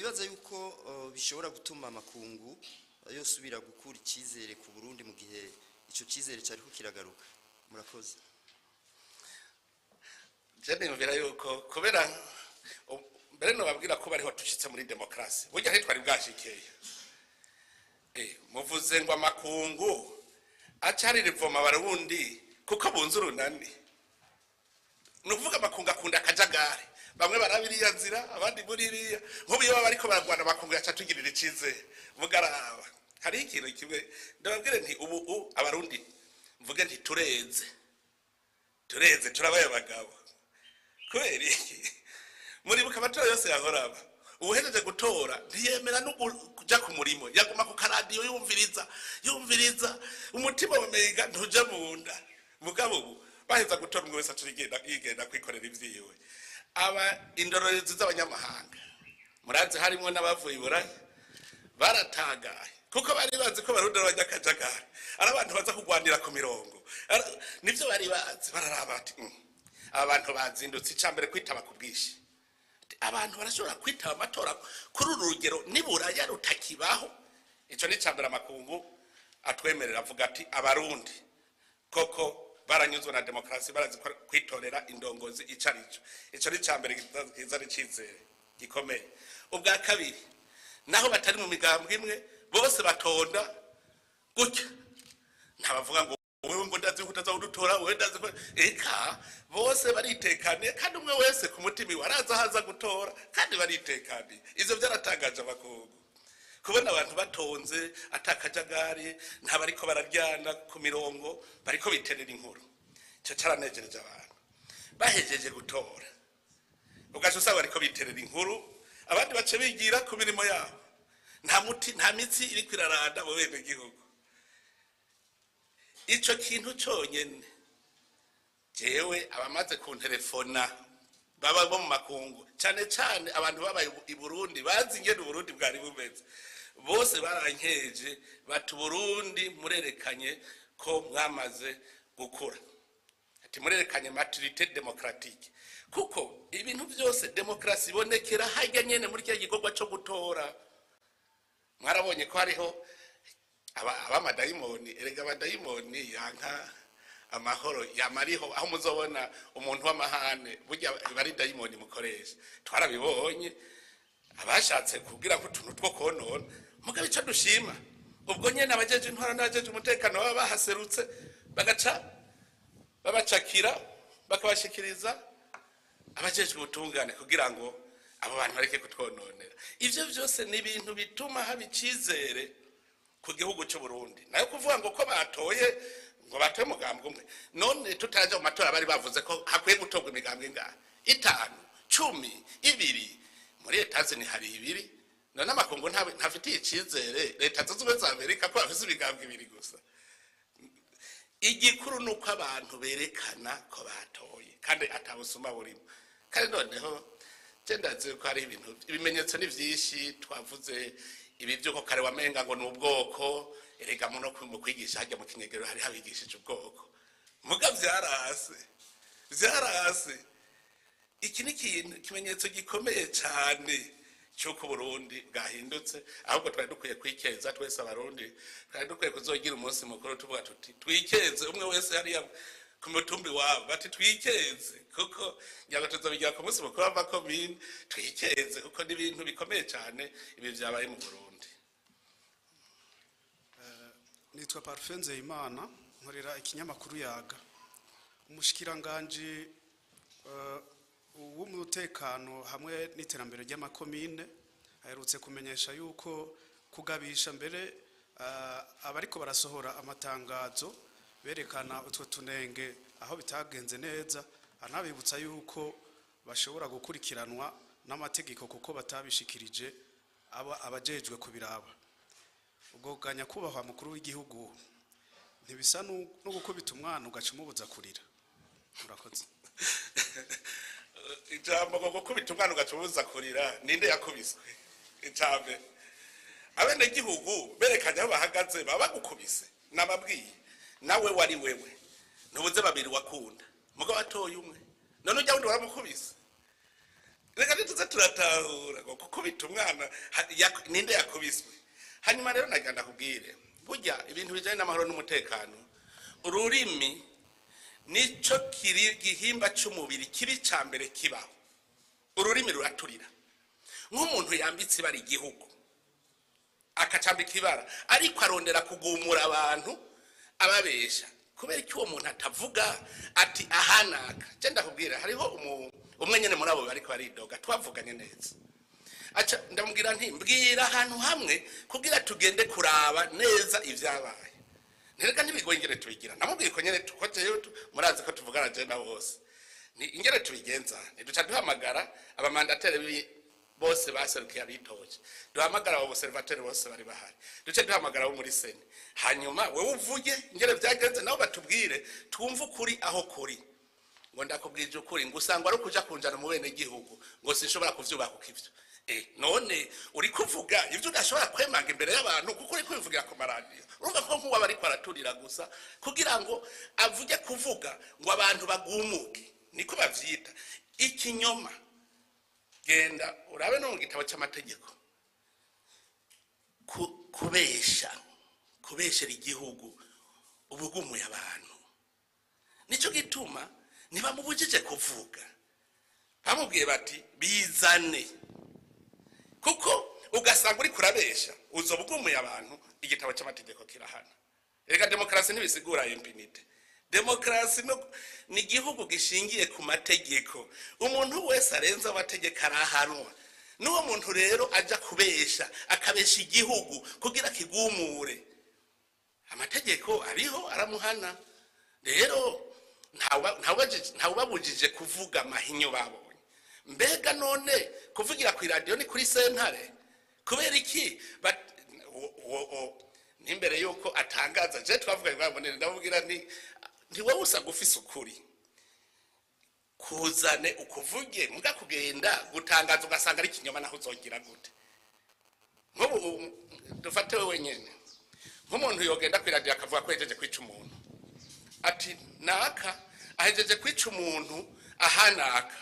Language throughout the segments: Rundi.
Ntimwibaza yuko bishobora gutuma amakungu yosubira gukura icyizere ku Burundi mu gihe ico cyizere cyariko kiragaruka? Murakoze. Je niyumvira yuko kubera mbere nobabwira ko bariho dushitse muri demokarasi, burya ntitwari bwashikeye. Muvuze ngo amakungu acarira ivoma abarundi kuko bunze urunani. Ni ukuvuga amakungu akunda akajagari, bamwe baraba iriya nzira, abandi muri iriya. Nk'ubu iyo baba bariko baragwana, amakungu yaca atugirira icizere. Mugaraba hariho ikintu kimwe ndababwire nti ubu abarundi, mvuge nti tureze, tureze, turabaye abagabo. Kubera iki? Muribuka amatora yose yahoraba, uwuhejeje gutora ntiyemera no kuja ku murimo, yaguma ku karadiyo yumviriza, yumviriza, umutima wamenga ntuja mu nda. Mugabo ubu baheza gutora, umwe wese aca yigenda kwikorera ivyiwe. Aba indorerezi z'abanyamahanga, murazi harimwo n'abavuye i Burayi, baratangaye kuko bari bazi ko barundi ari abanyakajagari, ari abantu baza kugwanira ku mirongo. Nivyo bari bazi. Bararaba bati: Aba bantu bazindutse." Icambere, kwitaba ku bwinshi. Abantu barashobora kwitaba amatora kuri uru rugero niburaya rutakibaho. Ico ni icambere amakungu atwemerera, avuga ati abarundi koko baranyuzwe na demokarasi, barazi kwitorera indongozi ico arico. Ico ni icambere kizana icizere gikomeye. Ubwa kabiri, naho batari mu migambwe imwe, bose batonda gutya, ntabavuga ngo wewe ngo ndazi ko utaza kudutora, wewe ndazi ko. Eka, bose baritekaniye, kandi umwe wese ku mutima iwe araza ahaza gutora, kandi baritekaniye. Ivyo byaratangaje abakungu kubona abantu batonze atakajagari, ntabariko bararyana ku mirongo, bariko biterera inkuru. Ico caranejereje abantu. Bahejeje gutora, ugaca usanga bariko biterera inkuru, abandi bace bigira ku mirimo yabo. Nta muti, nta mitsi iriko iraranda mu bene gihugu. Ico kintu conyene, jewe abamaze kuntelefona baba bo mu makungu, cane cane abantu babaye i Burundi, bazi ingene Uburundi bwari bumeze, bose barankeje bati: "Uburundi murerekanye ko mwamaze gukura." Ati: "Murerekanye maturité démocratique." Kuko ibintu byose, demokarasi ibonekera harya nyene muri kiriya gikorwa co gutora. Mwarabonye ko hariho abamadayimoni. Erega abadayimoni yanka amahoro yamariho. Aho muzobona umuntu w'amahane, burya bari dayimoni mukoresha. Twarabibonye abashatse kugira ngo utuntu two konona. Mugabo ico dushima, ubwo nyene abajeje intwaro n'abajeje umutekano baba bahaserutse, bagaca babacakira, bakabashikiriza abajejwe ubutungane kugira ngo abo bantu bareke kutwononera. Ivyo vyose ni ibintu bituma haba icizere ku gihugu cy'u Burundi. Nayo kuvuga ngo ko batoye, ngo batoye umugambwe umwe, none tutaraja mu matora bari bavuze ko hakwiye gutorwa imigambwe ingahe? Itanu, 10, ibiri? Muri Etazini hari ibiri. None amakungu ntafitiye icizere Leta Zunze Ubumwe za Amerika ko bafise imigambwe ibiri gusa? Igikuru ni uko abantu berekana ko batoye kandi atabusuma burimo. Kandi noneho je ndazi ko hari ibintu, ibimenyetso ni vyinshi. Twavuze ibi by'uko kare wamenga ngo ni ubwoko. Erega muno mu kwigisha hajya mu kinyegero hari habigishije ubwoko, muga vyarase, vyarase. Iki ni ikintu, ikimenyetso gikomeye cyane cy'uko Burundi bwahindutse. Ahubwo twari dukwiye kwikeza twese abarundi, twari dukwiye kuzogira umunsi mukuru tuvuga tuti twikeze, umwe wese hariya ku mutumbi wabo bati twikeze, kuko ngira ngo tuzobigira ku munsi mukuru w'amakomine. Twikeze kuko ni ibintu bikomeye cyane ibi byabaye mu Burundi. Nitwa Parfait Nzeyimana, nkorera ikinyamakuru Yaga. Umushikiranganji w'umutekano hamwe n'iterambere ry'amakomine aherutse kumenyesha yuko kugabisha mbere abariko barasohora amatangazo berekana utwo tunenge aho bitagenze neza, anabibutsa yuko bashobora gukurikiranwa n'amategeko kuko batabishikirije aba abajejwe kubiraba. Ubwo ga nyakubahwa mukuru w'igihugu, ntibisa no gukubita umwana ugaca umubuza kurira? Murakoze. Ijambo ngo gukubita umwana ugacubuza kurira, ninde yakubiswe? Icambe, abenegihugu berekanye aho bahagaze, baba bagukubise. Nababwiye, nawe wari wewe ntubuze babiri wakunda, mugabo atoye umwe, none ujya wundi waramukubise. Reka ntituze turatahura ngo gukubita umwana ninde yakubiswe. Hanyuma rero nagira ndakubwire, burya ibintu bijanye n'amahoro n'umutekano, ururimi nico kiri gihimba c'umubiri kibi ca mbere kibaho. Ururimi ruraturira. Nk'umuntu yambitse ibara igihugu, akacambika ibara, ariko arondera kugumura abantu ababesha. Kubera iki uwo muntu atavuga ati ahanaka? Je ndakubwira, hariho umwe nyene muri abo bariko baridoga, twavuganye neza. Aca ndamubwira nti mbwira ahantu hamwe kugira tugende kuraba neza ivyabaye. Nterega ntibigoye ingene tubigira. Namubwiye ko nyene tuko jewe murazi ko tuvugana je na bose. Ni ingene tubigenza, ntiduca duhamagara abamandateri bose baserukiye abitoje, duhamagara abo observateur bose bari bahari, duce duhamagara abo muri sene, hanyuma wewe uvuge ingene vyagenze nabo batubwire, twumve ukuri aho kuri. Ngo ndakubwije ukuri, ngo usanga ari ukuja kunjana mu bene gihugu, ngo sinshobora kuvyubaka ivyo. None uri kuvuga ivyo udashobora kwemanga imbere y'abantu kuko uri kwivugira ku maradiyo. Urumva ko nk'uwo aba ariko araturira gusa kugira ngo avuge kuvuga ngo abantu bagumuke, niko bavyita ikinyoma. Genda urabe no mu gitabo cy'amategeko, kubesha, kubeshera igihugu ubugumuye abantu. Nico gituma ntibamubujije kuvuga, bamubwiye bati bizane, kuko ugasanga uri kurabesha uzobugumuye abantu. Igitabo cy'amategeko kirahana. Reka demokarasi ntibisigura impunité. Demokarasi ni igihugu gishingiye ku mategeko. Umuntu wese arenze amategeko arahanwa. N'uwo muntu rero aja kubesha, akabesha igihugu kugira kigumure, amategeko ariho aramuhana. Rero ntawubabujije kuvuga amahinyo babonye. Mbega none kuvugira ku iradiyo ni kuri sentare? Kubera iki? N'imbere yuko atangaza, je twavuga ngo ndamubwira nti nti wowe usanga ufise ukuri, kuzane ukuvuge, muga kugenda gutangaza ugasanga ari ikinyoma, naho uzogira gute? Nk'ubu dufate wewe nyene, nk'umuntu yogenda ku iradiyo akavuga ko yahejeje kwica umuntu, ati naka ahejeje kwica umuntu ahanaka,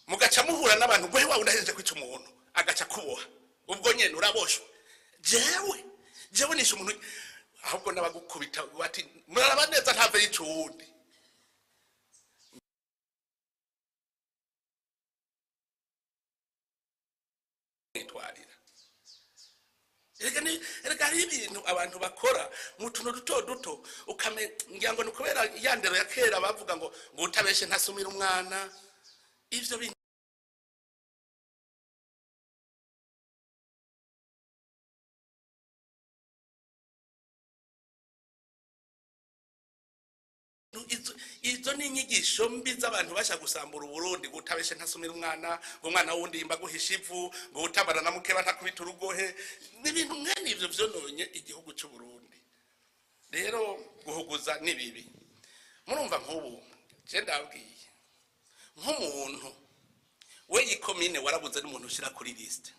mugaca muhura n'abantu ngo wawe udahejeje kwica umuntu, agaca kuboha, ubwo nyene uraboshwe. Jewe nishe umuntu, ahubwo n'abagukubita bati muraraba neza ntave yica uwundi. Nitwarira. Erega hari ibintu abantu bakora mu tuntu duto duto, ngira ngo ni kubera ya ndero ya kera bavuga ngo utabeshe ntasumira umwana. Ivyo bintu izo ni inyigisho mbi z'abantu basha gusambura Uburundi, ngo utabeshe ntasumira umwana, ngo umwana wundi yimba guhisha ivu, ngo utabara na mukeba ntakubita urugohe. Ni ibintu mwene ivyo vyononye igihugu c'u Burundi. Rero guhuguza ni bibi. Murumva nk'ubu je ndabwiye nk'umuntu we ikomine warabuze n'umuntu ushira kuri liste,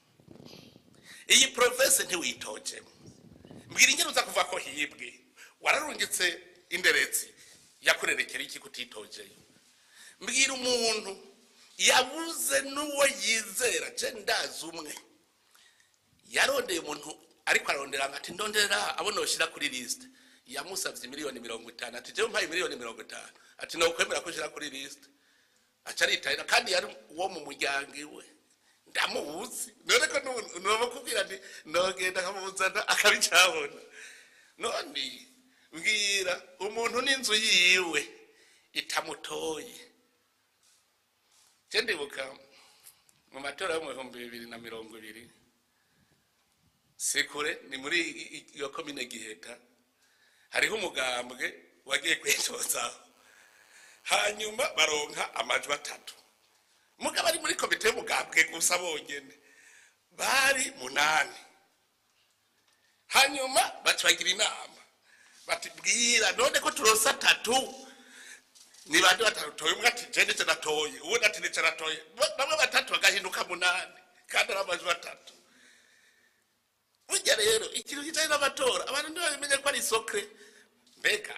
iyi province ntiwitojemo, mbwira ingene uza kuva ko hibwe, wararungitse inderezi yakurerekera iki kutitojeyo? Mbwira umuntu yabuze n'uwo yizera. Je ndazi umwe yarondeye umuntu ariko arondera ati ndondera abo noshira kuri liste, yamusavye miliyoni 50, ati jewe mpaye miliyoni 50, ati nokwemera ko ushira kuri liste. Aca aritahira, kandi yari uwo mu muryango iwe, ndamuzi. None ko nobakubwira nti nogenda nkamuzana akabicabona. None mbwira umuntu n'inzu yiwe itamutoye. Je ndibuka mu matora yo mu 2020, sikure ni muri iyo komine Giheta, hariho umugambwe wagiye kwitozaho, hanyuma baronka amajwi 3. Mugabo ari muri komite y'umugambwe gusa bonyene bari 8. Hanyuma baca bagira inama bati bwira none ko turonse 3, ni bande batatoye? Umwe ati je ndetse natoye, uwundi ati ndetse natoye, bamwe 3 bagahinduka 8 kandi ari amajwi 3. Burya rero ikintu kijanye n'amatora abantu ntibabimenye ko ari sokre. Mbega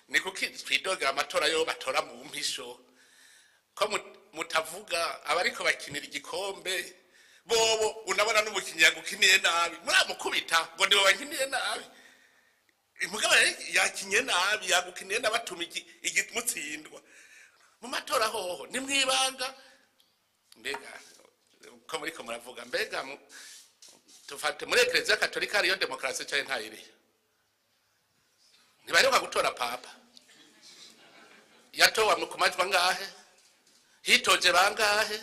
ni kuki twidogera amatora yo batora mu mpisho, ko mutavuga abariko bakinira igikombe bobo, unabona n'umukinyi yagukiniye nabi muramukubita ngo nibo bakiniye nabi. Mugabo yakinye nabi, yagukiniye nabi, atuma mutsindwa mu matora. Hoho ni mwibanga. Mbega ko muriko muravuga, mbega tufate muri Eklezia Katolika hariyo demokarasi canke ntayiriyo? Ntibaheruka gutora papa? Yatowe ku majwi angahe? Hitoje bangahe?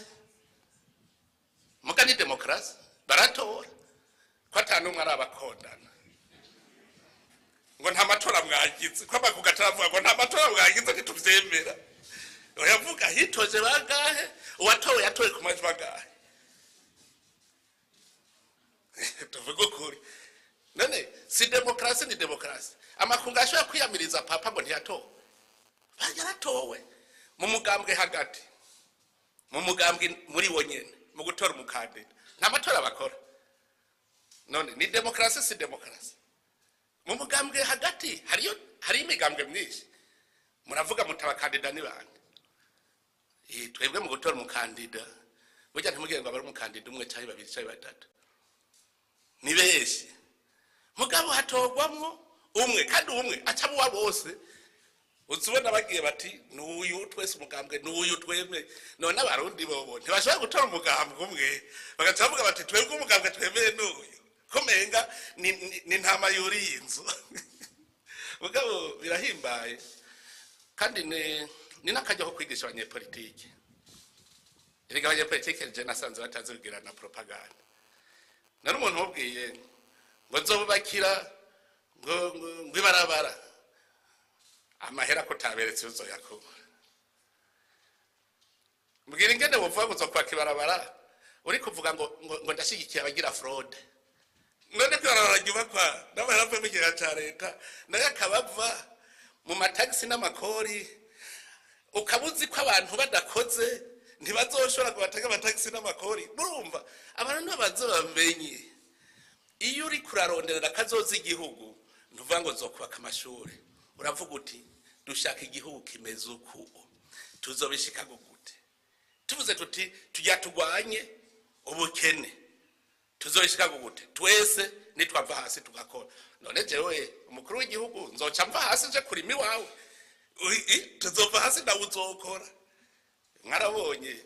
Muga ni demokarasi, baratora ko ata n'umwe arabakondana ngo nta matora mwagize, ko amakuga ataravuga ngo nta matora mwagize, ntituvyemera. Oyavuga hitoje bangahe, uwatowe yatowe ku majwi angahe? Tuvuge ukuri. None si demokarasi? Ni demokarasi. Amakungu ashobora kwiyamiriza papa ngo ntiyatowe? Yaratowe mu mugambwe hagati, mu mugambwe muri wo nyene, mu gutora umukandida. Nta matora bakora. None ni demokarasi, si demokarasi? Mu mugambwe hagati hariyo, hari imigambwe myinshi. Muravuga muti abakandida ni bande? Twebwe mu gutora umukandida, burya ntimugire ngo abe umukandida umwe canke babiri canke batatu, ni benshi. Mugabo hatorwamwo umwe, kandi umwe aca uwa bose. Uzubona bagiye bati n'uyu twese, umugambwe n'uyu twemeye. None Abarundi bobo ntibashobora gutora umugambwe umwe, bagaca bavuga bati twebwe umugambwe twemeye n'uyu? Ko menga ni ntama yuriye inzu. Mugabo birahimbaye, kandi ni n'akaryo ko kwigisha abanyepolitike. Erega abanyepolitike je nasanze batazi kugira na propaganda. Nari umuntu mubwiye ngo nzobubakira ngo ibarabara, amahera ko taberetse uzoyakura? Mbwira ingene wovuga ngo uzokwaka ibarabara, uri kuvuga ngo ndashyigikiye abagira fraude. None ko ibarabara ryubakwa n'amahera avuye mu kigega ca leta, nayo akaba ava mu matagisi n'amakori, ukaba uzi ko abantu badakoze ntibazoshobora ngo batange amatagisi n'amakori? Murumva, abantu ntibabanze bamenye, iyo uri kuraronderera akazoza igihugu, ntuvuga ngo nzokubaka amashuri. Uravuga uti dushaka igihugu kimeze uku, tuzobishika gute? Tuvuze tuti tujya turwanye ubukene, tuzobishika gute twese nitwava hasi tugakora? None jewe umukuru w'igihugu nzoca mva hasi nje kurima iwawe? Tuzova hasi nawe uzokora. Mwarabonye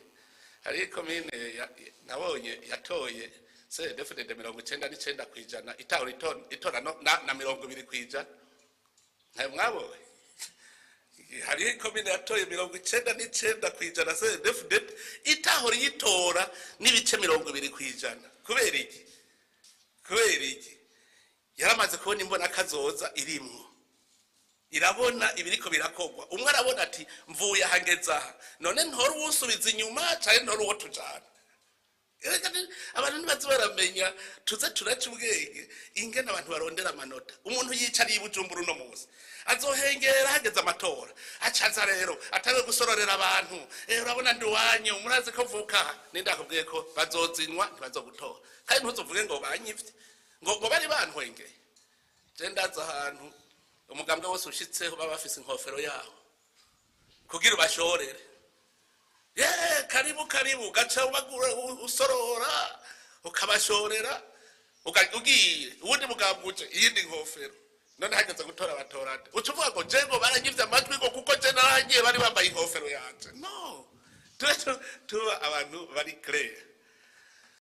hari komine nabonye yatoye CNDD-FDD 99%, itahora itora na 20%. Ntayo mwabonye? Hariho ikomine yatoye 99% CNDD-FDD, itahora iyitora n'ibice 20%. Kubera iki? Kubera iki? Yaramaze kubona imbona kazoza irimwo, irabona ibiriko birakogwa. Umwe arabona ati mvuye aha ngeze aha, none ntora uwusubiza inyuma canke ntora uwo tujana? Erega abantu ntibaze baramenya, tuze turaca ubwenge ingene abantu barondera amanota. Umuntu yicariye i Bujumbura uno munsi azohengera hageze amatora, acaza rero atawe gusororera abantu: urabona ndi wanyu, murazi ko mvuka aha." Ninde akubwiye ko bazozinywa? Ntibazogutora, kandi ntuzovuge ngo banyivye, ngo bari bantwengeye. Je ndazi ahantu umugambwe wose ushitseho baba bafise inkofero yaho kugira ubashorere: ye karibu karibu, gaca ubagura, usorora, ukabashorera. Ugiye uwundi mugambwe uje, iyindi nkofero. None hageze gutora abatorande, uca uvuga ngo je ngo baranyivye amajwi, ngo kuko je narangiye bari bambaye inkofero yanje? No, tube tuba abantu bari clair.